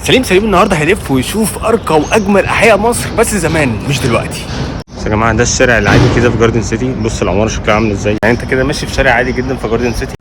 سليم سليم النهارده هيلف ويشوف ارقى واجمل احياء مصر، بس زمان مش دلوقتي. بس يا جماعة ده الشارع العادي كده في جاردن سيتي. بص العمارة شكلها عامل ازاي، يعني انت كده ماشي في شارع عادي جدا في جاردن سيتي.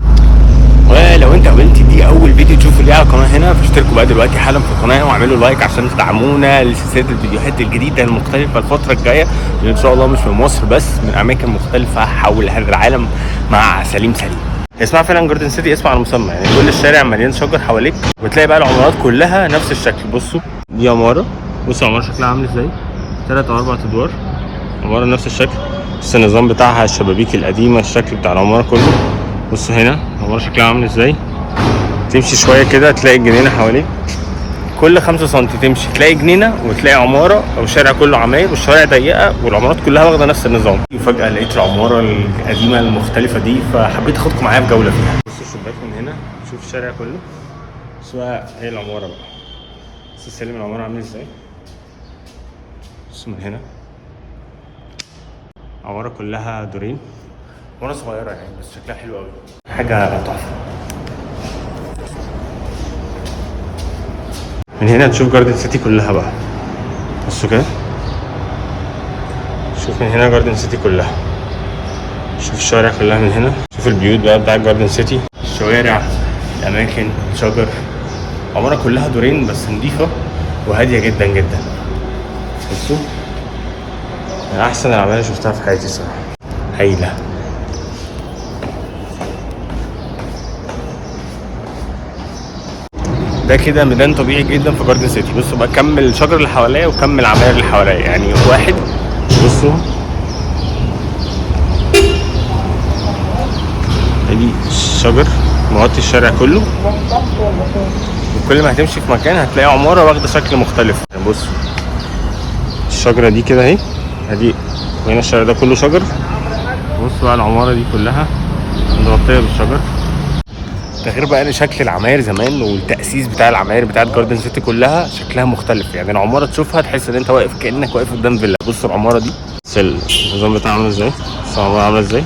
ولو انت قابلت دي اول فيديو تشوفه ليه على القناة هنا، فاشتركوا بقى دلوقتي حالا في القناة واعملوا like عشان تدعمونا لسلسلة الفيديوهات الجديدة المختلفة الفترة الجاية، اللي ان شاء الله مش من مصر بس، من اماكن مختلفة حول هذا العالم مع سليم سليم. اسمها فعلا جاردن سيتي، اسم على المسمى، يعني كل الشارع مليان شجر حواليك، وتلاقي بقى العمارات كلها نفس الشكل. بصوا دي عمارة، بصوا العمارة شكلها عامل ازاي، 3 او 4 ادوار، عمارة نفس الشكل، بس النظام بتاعها الشبابيك القديمة، الشكل بتاع العمارة كله. بصوا هنا العمارة شكلها عامل ازاي، تمشي شوية كده تلاقي الجنينة حواليك، كل 5 سم تمشي تلاقي جنينة وتلاقي عمارة أو شارع كله عماير، والشوارع ضيقة والعمارات كلها واخدة نفس النظام. وفجأة لقيت العمارة القديمة المختلفة دي، فحبيت اخدكم معايا في جولة فيها. بصوا الشباك من هنا شوف الشارع كله، بصوا بقى هي العمارة بقى، بصوا السلم العمارة عامل ازاي. بصوا من هنا عمارة كلها دورين، عمارة صغيرة يعني بس شكلها حلو قوي، حاجة تحفة. من هنا تشوف جاردن سيتي كلها بقى. بصوا كده، شوف من هنا جاردن سيتي كلها، شوف الشوارع كلها من هنا، شوف البيوت بقى بتاع جاردن سيتي، الشوارع، الأماكن، الشجر. عمارة كلها دورين بس نظيفة وهادية جدا جدا. بصوا من أحسن العماير اللي شفتها في حياتي الصراحة، هايلة. ده كده ميدان طبيعي جدا في جاردن سيتي. بصوا بقى كم الشجر اللي حواليا وكم العماير اللي حواليا، يعني واحد. بصوا ادي الشجر مغطي الشارع كله، وكل ما هتمشي في مكان هتلاقي عمارة واخدة شكل مختلف. يعني بصوا الشجرة دي كده اهي، ادي وهنا الشارع ده كله شجر. بصوا بقى العمارة دي كلها متغطية بالشجر. ده غير بقى ان شكل العماير زمان والتأسيس بتاع العماير بتاعت جاردن سيتي كلها شكلها مختلف، يعني العمارة تشوفها تحس ان انت واقف كأنك واقف قدام فيلا. بصوا العمارة دي، بس النظام بتاعها عامل ازاي، بصوا العمارة عاملة ازاي،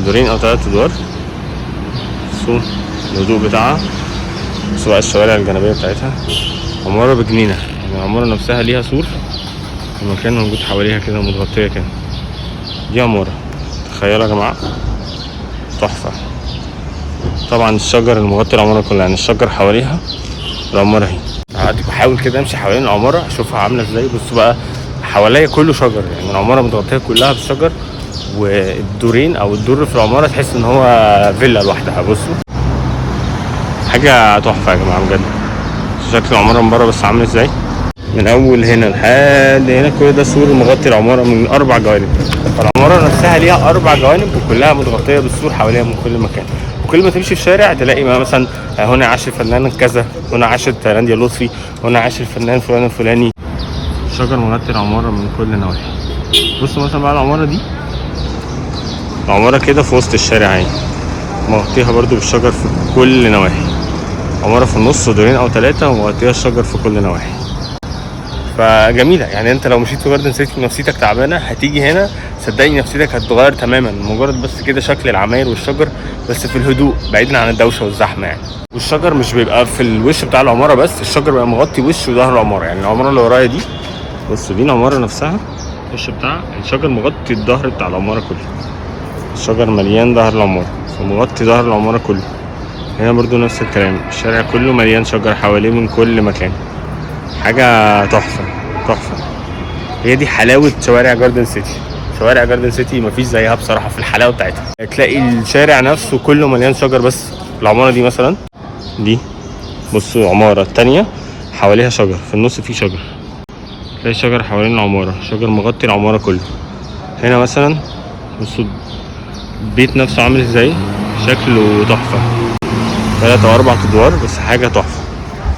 دورين او 3 ادوار. بصوا الهدوء بتاعها، بصوا بقى الشوارع الجانبية بتاعتها. عمارة بجنينة، يعني العمارة نفسها ليها سور، المكان موجود حواليها كده متغطية كده. دي عمارة، تخيلوا يا جماعة، تحفة. طبعا الشجر المغطي العمارة كلها، يعني الشجر حواليها العمارة اهي. قعدت بحاول كده امشي حوالين العمارة اشوفها عاملة ازاي. بصوا بقى حواليا كله شجر، يعني العمارة متغطية كلها بالشجر، والدورين او الدور في العمارة تحس ان هو فيلا لوحدها. بصوا حاجة تحفة يا جماعة بجد. شكل العمارة من بره بس عامل ازاي، من اول هنا لحد هنا كل ده سور مغطي العمارة من 4 جوانب. فالعمارة نفسها ليها 4 جوانب وكلها متغطية بالسور حواليها من كل مكان. وكل ما تمشي في الشارع تلاقي مثلا هنا عاش الفنان كذا، هنا عاشت رانديا لطفي، هنا عاش الفنان فلان الفلاني. شجر مغطي العمارة من كل نواحي. بصوا مثلا بقى العمارة دي، العمارة كده في وسط الشارع اهي، مغطيها برضو بالشجر في كل نواحي. عمارة في النص دورين او 3 ومغطيها الشجر في كل نواحي، فجميلة. يعني انت لو مشيت في جاردن سيتي ونفسيتك تعبانة هتيجي هنا، صدقني نفسيتك هتتغير تماما. مجرد بس كده شكل العماير والشجر، بس في الهدوء بعيدا عن الدوشة والزحمة يعني. والشجر مش بيبقى في الوش بتاع العمارة بس، الشجر بيبقى مغطي وش وظهر العمارة. يعني العمارة اللي ورايا دي، بصوا دي العمارة نفسها، الوش بتاع الشجر مغطي الظهر بتاع العمارة كله، الشجر مليان ظهر العمارة، فمغطي ظهر العمارة كله. هنا برضو نفس الكلام، الشارع كله مليان شجر حواليه من كل مكان. حاجة تحفة تحفة. هي دي حلاوة شوارع جاردن سيتي. شوارع جاردن سيتي مفيش زيها بصراحة في الحلاوة بتاعتها. تلاقي الشارع نفسه كله مليان شجر. بس العمارة دي مثلا، دي بصوا عمارة التانية حواليها شجر، في النص في شجر، تلاقي شجر حوالين العمارة، شجر مغطي العمارة كله. هنا مثلا بصوا البيت نفسه عامل ازاي، شكله تحفة. 3 أو 4 أدوار بس حاجة تحفة.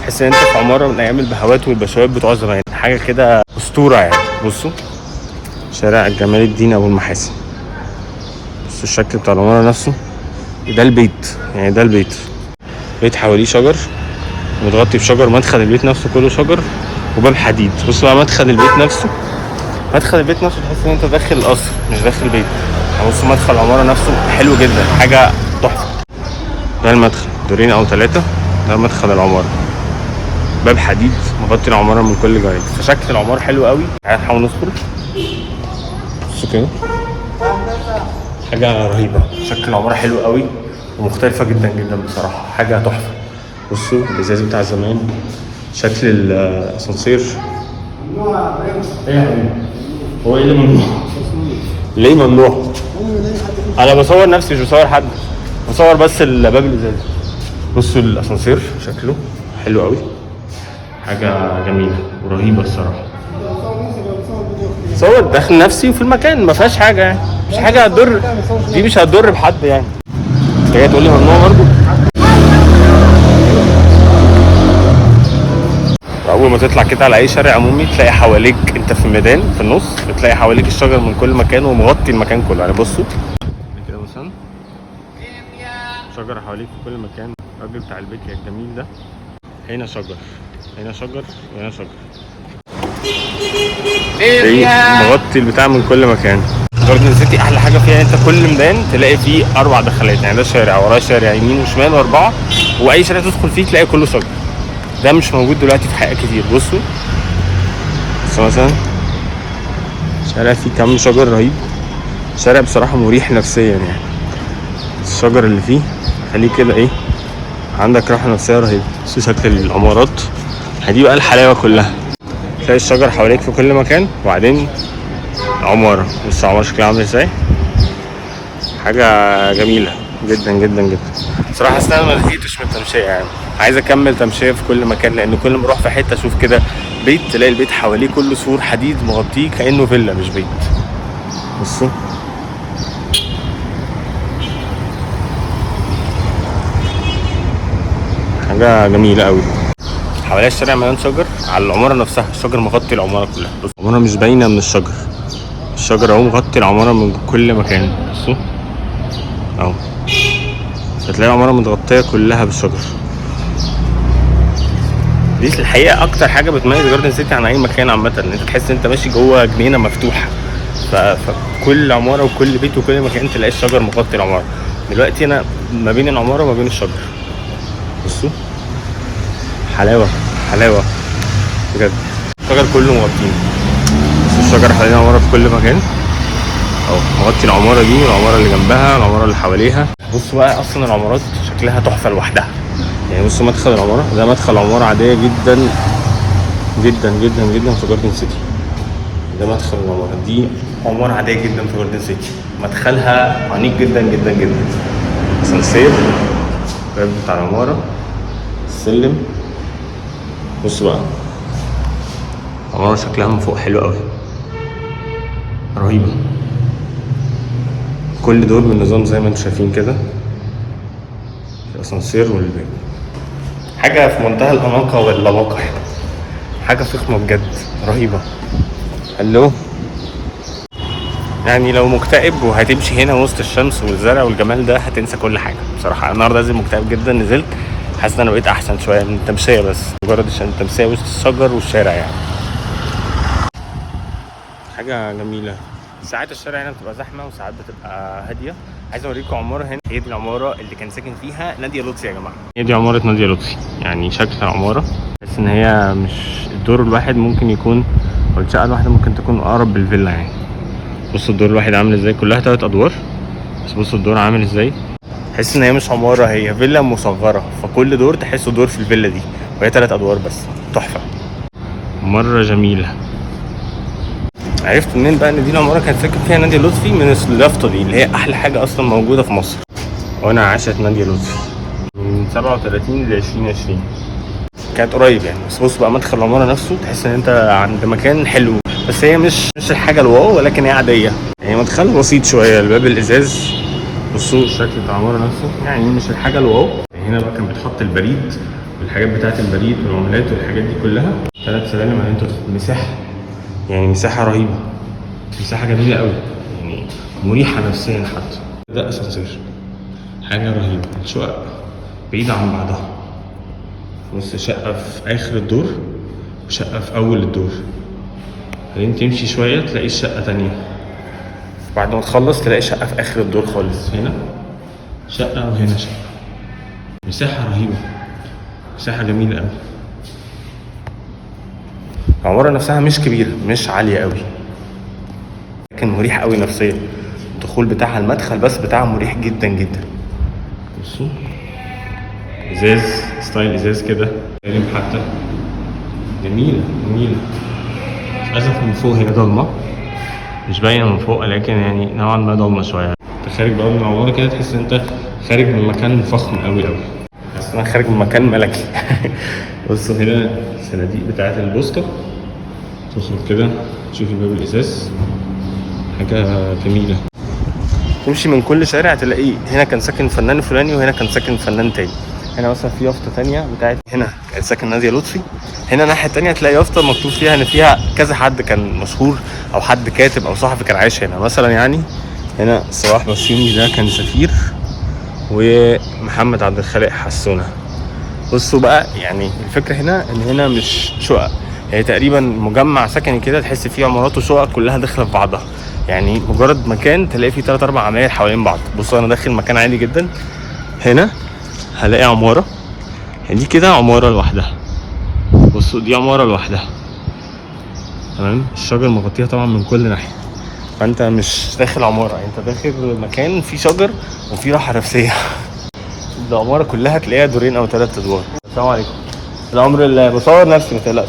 تحس ان انت في عمارة من ايام البهوات والبشوات بتوع زمان، حاجة كده اسطورة يعني. بصوا شارع جمال الدين ابو المحاسن، بصوا الشكل بتاع العمارة نفسه. ده البيت، يعني ده البيت، بيت حواليه شجر متغطي بشجر، مدخل البيت نفسه كله شجر وباب حديد. بصوا بقى مدخل البيت نفسه، مدخل البيت نفسه تحس ان انت داخل القصر مش داخل بيت. بصوا مدخل العمارة نفسه حلو جدا، حاجة تحفة. ده المدخل، دورين او 3، ده مدخل العمارة. باب حديد مغطي العمارة من كل جانب، فشكل العمارة حلو قوي. تعالى نحاول ندخل. بصوا كده، حاجة رهيبة. شكل العمارة حلو قوي ومختلفة جدا جدا بصراحة، حاجة تحفة. بصوا الازاز بتاع زمان، شكل الاسانسير. ايه يا حبيبي؟ هو ايه اللي ممنوع؟ ليه ممنوع؟ انا بصور نفسي مش بصور حد، بصور بس الباب الازاز. بصوا الاسانسير شكله حلو قوي، حاجة جميلة ورهيبه الصراحة. صور داخل نفسي وفي المكان ما فيهاش حاجة يعني، مش حاجة هتضر، دي مش هتضر بحد يعني. انت جاي تقول لي ممنوع برضه؟ اول ما تطلع كده على اي شارع عمومي تلاقي حواليك، انت في ميدان في النص، بتلاقي حواليك الشجر من كل مكان ومغطي المكان كله. يعني بصوا كده مثلا، شجر حواليك في كل مكان. الراجل بتاع البيت الجميل ده، هنا شجر، هنا شجر، وهنا شجر، مغطي البتاع من كل مكان. جاردن سيتي احلى حاجة فيها انت كل ميدان تلاقي فيه 4 دخلات، يعني ده شارع وراه شارع يمين وشمال و4، واي شارع تدخل فيه تلاقي كله شجر. ده مش موجود دلوقتي في حاجات كتير. بصوا بس مثلا شارع فيه كم شجر رهيب، شارع بصراحة مريح نفسيا يعني. الشجر اللي فيه خليه كده ايه، عندك راحة نفسية رهيبة. بصوا شكل العمارات، دي بقى الحلاوة كلها. تلاقي الشجر حواليك في كل مكان، وبعدين عمارة. بصوا العمارة شكلها عامل ازاي، حاجة جميلة جدا جدا جدا بصراحة. حاسس ان انا ما لحقتش من التمشية يعني، عايز اكمل تمشية في كل مكان، لان كل ما اروح في حتة اشوف كده بيت، تلاقي البيت حواليه كله سور حديد مغطيه كأنه فيلا مش بيت. بصوا حاجة جميلة قوي. حواليها الشارع مليان شجر، على العمارة نفسها الشجر مغطي العمارة كلها. بصوا العمارة مش باينة من الشجر، الشجر اهو مغطي العمارة من كل مكان. بصوا اهو، هتلاقي العمارة متغطية كلها بالشجر. دي الحقيقة أكتر حاجة بتميز جاردن سيتي عن أي مكان عامة، إن أنت تحس إن أنت ماشي جوه جنينة مفتوحة. فكل عمارة وكل بيت وكل مكان تلاقي الشجر مغطي العمارة. دلوقتي أنا ما بين العمارة وما بين الشجر. بصوا حلاوة حلاوة بجد، الشجر كله مغطينه. بس الشجر حوالين العمارة في كل مكان اهو، مغطي العمارة دي والعمارة اللي جنبها والعمارة اللي حواليها. بصوا بقى اصلا العمارات شكلها تحفة لوحدها يعني. بصوا مدخل العمارة ده، مدخل عمارة عادية جدا جدا جدا جدا في جاردن سيتي. ده مدخل العمارة دي، عمارة عادية جدا في جاردن سيتي، مدخلها عنيق جدا جدا جدا. اسانسير، الباب بتاع العمارة، السلم. بصوا بقى العمارة شكلها من فوق حلو قوي، رهيبة. كل دول بالنظام زي ما انتم شايفين كده، الاسانسير والباب. حاجة في منتهى الأناقة واللباقة، حاجة فخمة بجد رهيبة. هلو، يعني لو مكتئب وهتمشي هنا وسط الشمس والزرع والجمال ده هتنسى كل حاجة بصراحة. أنا النهاردة لازم مكتئب جدا، نزلت حاسس إن أنا بقيت أحسن شوية من التمشية، بس مجرد عشان التمشية وسط الشجر والشارع يعني. حاجة جميلة. ساعات الشارع هنا بتبقى زحمة وساعات بتبقى هادية. عايز اوريكم عمارة هنا، هي دي العمارة اللي كان ساكن فيها نادية لطفي يا جماعة. هي دي عمارة نادية لطفي. يعني شكل العمارة تحس ان هي مش الدور الواحد ممكن يكون، او الشقة الواحدة ممكن تكون اقرب بالفيلا يعني. بصوا الدور الواحد عامل ازاي، كلها 3 ادوار بس. بصوا الدور عامل ازاي، تحس ان هي مش عمارة، هي فيلا مصغرة، فكل دور تحسه دور في الفيلا دي، وهي 3 ادوار بس. تحفة، مرة جميلة. عرفت منين بقى ان دي العمارة كانت ساكن فيها نادية لطفي؟ من اليافطة دي اللي هي احلى حاجة اصلا موجودة في مصر. وانا عاشت نادية لطفي من 37 ل 2020، كانت قريب يعني. بس بص بقى مدخل العمارة نفسه تحس ان انت عند مكان حلو، بس هي مش الحاجة الواو، ولكن هي عادية يعني. مدخل بسيط شوية، الباب الازاز. بصوا الشكل بتاع العمارة نفسه يعني مش الحاجة الواو. هنا بقى كان بيتحط البريد والحاجات بتاعت البريد والعملات والحاجات دي كلها. 3 سلالم بعدين تدخل. مساحة يعني، مساحة رهيبة، مساحة جميلة قوي يعني، مريحة نفسيا حتى. ده اسانسير، حاجة رهيبة. الشقق بعيدة عن بعضها، بص شقة في آخر الدور وشقة في أول الدور، بعدين تمشي شوية تلاقي شقة تانية، بعد ما تخلص تلاقي شقة في آخر الدور خالص. هنا شقة وهنا شقة. مساحة رهيبة، مساحة جميلة قوي. العمارة نفسها مش كبيرة، مش عالية قوي، لكن مريح قوي نفسيا. الدخول بتاعها، المدخل بس بتاعها مريح جدا جدا. بصوا ازاز، style ازاز كده سلم حتى، جميلة جميلة. للاسف من فوق هي ضلمة، مش باينة من فوق، لكن يعني نوعا ما ضلمة شوية. انت خارج بقى من العمارة كده تحس ان انت خارج من مكان فخم قوي قوي، حاسس ان انا خارج من مكان ملكي. بصوا هنا الصناديق بتاعت البوسطه، تخرج كده تشوف الباب الازاز، حاجة جميلة. تمشي من كل شارع تلاقي هنا كان ساكن فنان فلاني، وهنا كان ساكن فنان تاني. هنا مثلا في يافطة تانية بتاعت هنا كان ساكن ناديه لطفي. هنا الناحية التانية تلاقي يافطة مكتوب فيها ان فيها كذا حد كان مشهور او حد كاتب او صحفي كان عايش هنا. مثلا يعني هنا صلاح بسيوني ده كان سفير، ومحمد عبد الخالق حسونه. بصوا بقى، يعني الفكرة هنا ان هنا مش شقق، هي تقريبا مجمع سكني كده، تحس فيه عمارات وشقق كلها داخله في بعضها. يعني مجرد مكان تلاقي فيه 3 4 عماير حوالين بعض. بصوا انا داخل مكان عالي جدا، هنا هلاقي عمارة، يعني دي كده عمارة لوحدها. بصوا دي عمارة لوحدها، تمام. الشجر مغطيها طبعا من كل ناحية، فانت مش داخل عمارة، انت داخل مكان فيه شجر وفيه راحة نفسية. العمارة كلها تلاقيها دورين او 3 ادوار. السلام عليكم. الامر اللي بصور نفسي ما تقلقش،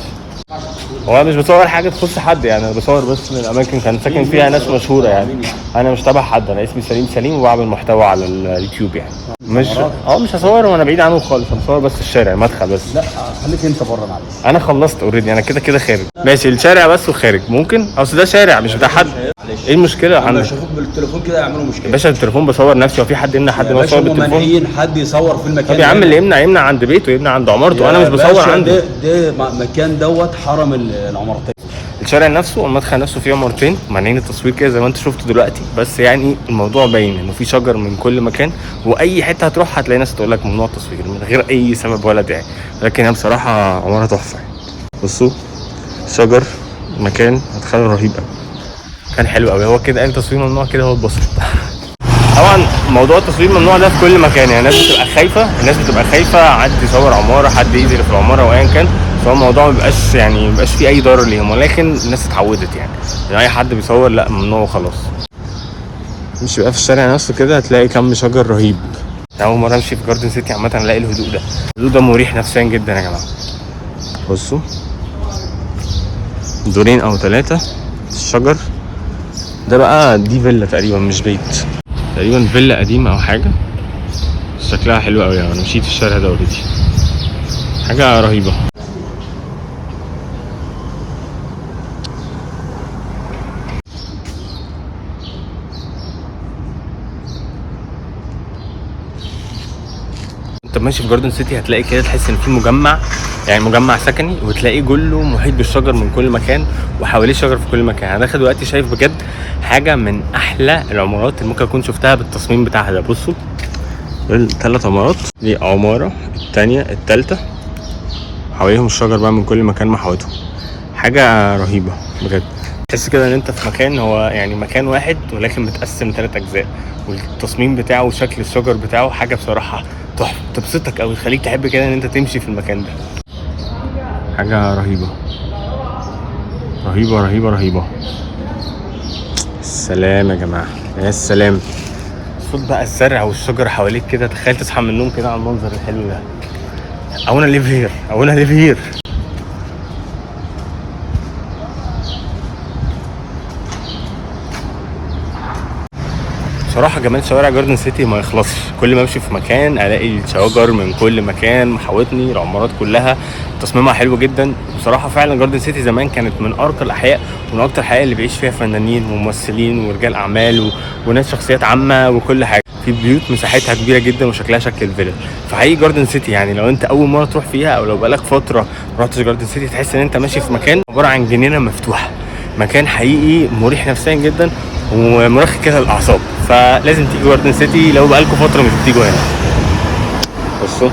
هو انا مش بصور حاجة تخص حد، يعني انا بصور بس من الاماكن كان ساكن فيها ناس مشهورة. يعني انا مش تبع حد، انا اسمي سليم سليم وبعمل محتوى على اليوتيوب. يعني مش مش هصور وانا بعيد عنه خالص، انا بصور بس الشارع، المدخل بس. لا خليك انت بره معلش. انا خلصت already، انا كده كده خارج. ماشي الشارع بس وخارج، ممكن اصل ده شارع مش بتاع حد. معلش ايه المشكلة لما عندك يشوفوك بالتليفون كده يعملوا مشكلة. يا باشا؟ التليفون بصور نفسي، وفي حد يمنع حد يا ان هو باشا يصور هم بالتليفون؟ مانعين حد يصور في المكان. طب يا عم اللي يمنع يمنع عند بيته، يمنع عند عمارته، انا مش بصور عنده. ده مكان دوت حرم العمارتين. الشارع نفسه والمدخل نفسه فيه عمارتين مانعين التصوير كده زي ما انت شفت دلوقتي، بس يعني الموضوع باين انه في شجر من كل مكان، واي حتة هتروح هتلاقي ناس تقول لك ممنوع التصوير من غير اي سبب ولا داعي. لكن هي بصراحة عمارة تحفة. بصوا شجر، مكان مدخله رهيب قوي، كان حلو قوي. هو كده قال تصوير ممنوع كده، هو اتبسط. طبعا موضوع التصوير ممنوع ده في كل مكان، يعني الناس بتبقى خايفة، الناس بتبقى خايفة حد يصور عمارة، حد ينزل في العمارة وايا كان، فهو الموضوع ما بيبقاش يعني ما بيبقاش فيه اي ضرر ليهم، ولكن الناس اتعودت يعني اي حد بيصور لا ممنوع وخلاص. مش بقى في الشارع نفسه كده هتلاقي كم شجر رهيب. اول مرة امشي في جاردن سيتي عامة الاقي الهدوء ده، الهدوء ده مريح نفسيا جدا يا جماعة. بصوا دورين او 3 الشجر ده بقى، دي فيلا تقريبا مش بيت، تقريبا فيلا قديمة او حاجة، شكلها حلو قوي. يعني انا مشيت في الشارع ده already، حاجة رهيبة. انت ماشي في جاردن سيتي هتلاقي كده تحس ان في مجمع، يعني مجمع سكني، وتلاقيه كله محيط بالشجر من كل مكان وحواليه شجر في كل مكان. انا داخل دلوقتي شايف بجد حاجة من احلى العمارات اللي ممكن اكون شفتها بالتصميم بتاعها ده. بصوا دول 3 عمارات، دي عمارة، الثانية، الثالثة، حواليهم الشجر بقى من كل مكان محاوطهم، حاجة رهيبة بجد. تحس كده ان انت في مكان، هو يعني مكان واحد ولكن متقسم 3 اجزاء، والتصميم بتاعه وشكل الشجر بتاعه حاجة بصراحة تحفة، تبسطك قوي، تخليك تحب كده ان انت تمشي في المكان ده. حاجة رهيبة رهيبة رهيبة رهيبة. السلام يا جماعة، يا سلام. صوت بقى الزرع والشجر حواليك كده، تخيل تصحى من النوم كده على المنظر الحلو ده. I wanna live here, I wanna live here. بصراحة جمال شوارع جاردن سيتي ما يخلصش، كل ما امشي في مكان الاقي الشجر من كل مكان محاوطني، العمارات كلها تصميمها حلو جدا. بصراحة فعلا جاردن سيتي زمان كانت من ارقى الاحياء ومن اكتر الاحياء اللي بيعيش فيها فنانين وممثلين ورجال اعمال وناس شخصيات عامة وكل حاجة. في بيوت مساحتها كبيرة جدا وشكلها شكل الفيلا. فحقيقي جاردن سيتي يعني لو انت اول مرة تروح فيها او لو بقالك فترة ما رحتش جاردن سيتي تحس ان انت ماشي في مكان عبارة عن جنينة مفتوحة، مكان حقيقي مريح نفسيا جدا ومرخي كده الاعصاب. فلازم تيجي جاردن سيتي لو بقالكم فترة مش بتيجوا هنا. بصوا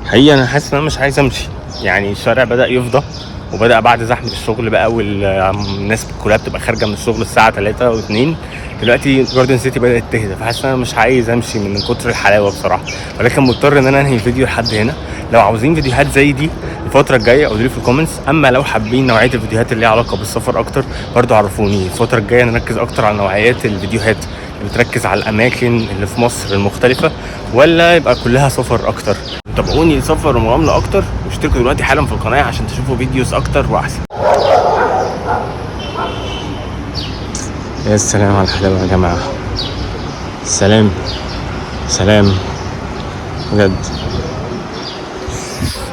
حقيقي انا حاسس ان انا مش عايز امشي، يعني الشارع بدأ يفضى وبدا بعد زحمة الشغل بقى والناس كلها بتبقى خارجه من الشغل الساعة 3 و2. دلوقتي جاردن سيتي بدات تهدى، فحاسس ان انا مش عايز امشي من كتر الحلاوة بصراحة، ولكن مضطر ان انا انهي الفيديو لحد هنا. لو عاوزين فيديوهات زي دي الفترة الجاية قولوا لي في ال comments. اما لو حابين نوعية الفيديوهات اللي ليها علاقة بالسفر اكتر برضو عرفوني. الفترة الجاية نركز اكتر على نوعيات الفيديوهات اللي بتركز على الاماكن اللي في مصر المختلفة، ولا يبقى كلها سفر اكتر. تابعوني لسفر ومغامره اكتر، واشتركوا دلوقتي حالا في القناة عشان تشوفوا videos اكتر واحسن. يا سلام على الحلاوة يا جماعة، سلام سلام بجد.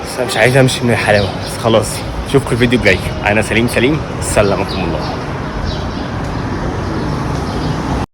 بس انا مش عايز امشي من الحلاوة، بس خلاص اشوفكم الفيديو الجاي. انا سليم سليم، سلمكم الله.